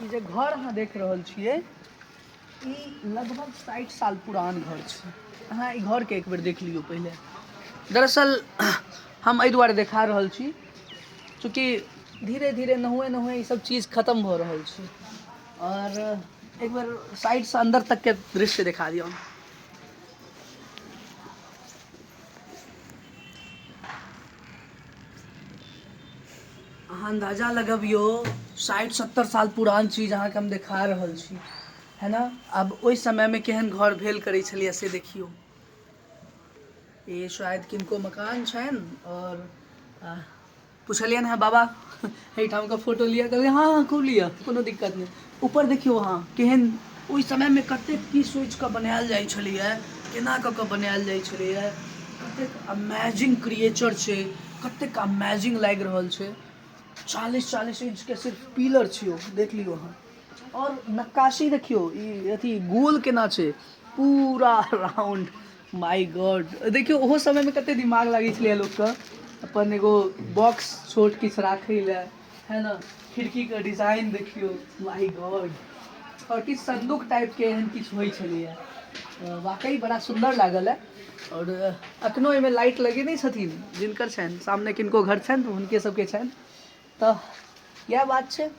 ई जे घर अहाँ देख रहल छियै, ई लगभग 60 साल पुरान घर छै। अहाँ ई घरके एक बेर देख लियौ पहिले। दरअसल हम एहि दुआरे देखा रहल छी चूँकि धीरे धीरे नहुए नहुए ई सब चीज खतम भऽ रहल छै। आओर एक बेर साइडसँ अन्दर तकके दृश्य देखा दियौ। अहाँ अन्दाजा लगबियौ, 60-70 साल पुरान चीज अहाँके हम देखा रहल छी, है ने? आब ओहि समयमे केहन घर भेल करै छलैए से देखियौ। ई शायद किनको मकान छनि। आओर पुछलियनि हँ, बाबा, एहिठामके फोटो लिअ? कहलकै, हँ हँ, खूब लिअ, कोनो दिक्कत नहि। ऊपर देखियौ अहाँ, केहन ओहि समयमे कतेक की सोचिकऽ बनायल जाइ छलैए, केना कऽ कऽ बनायल जाइ छलैए। कतेक अमेजिंग क्रिएचर छै, कतेक अमेजिंग लागि रहल छै। 40-40 इंचके सिर्फ पिलर छै, ओ देख लियौ अहाँ। आओर नक्काशी देखियौ, ई अथी गोल केना छै पूरा राउंड। माय गॉड, देखियौ ओहो समयमे कते दिमाग लागै छलैए लोकके अपन एगो बॉक्स छोट किछु राखै लए, है ने? खिड़कीके डिजाइन देखियौ, माय गॉड। आओर किछु संदूक टाइपके एहन किछु होइ छलैए। वाकई बड़ा सुन्दर लागल है। आओर अखनो एहिमे लाइट लगेने छथिन जिनकर छनि, सामने किनको घर छनि तऽ हुनके सबके छनि। तऽ इएह बात छै,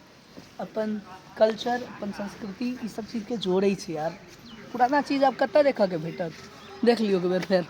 अपन कल्चर, अपन संस्कृति, ई सब चीजके जोड़ै छै यार। पुराना चीज आब कतऽ देखऽके भेटत? देख लियौ एक बेर फेर।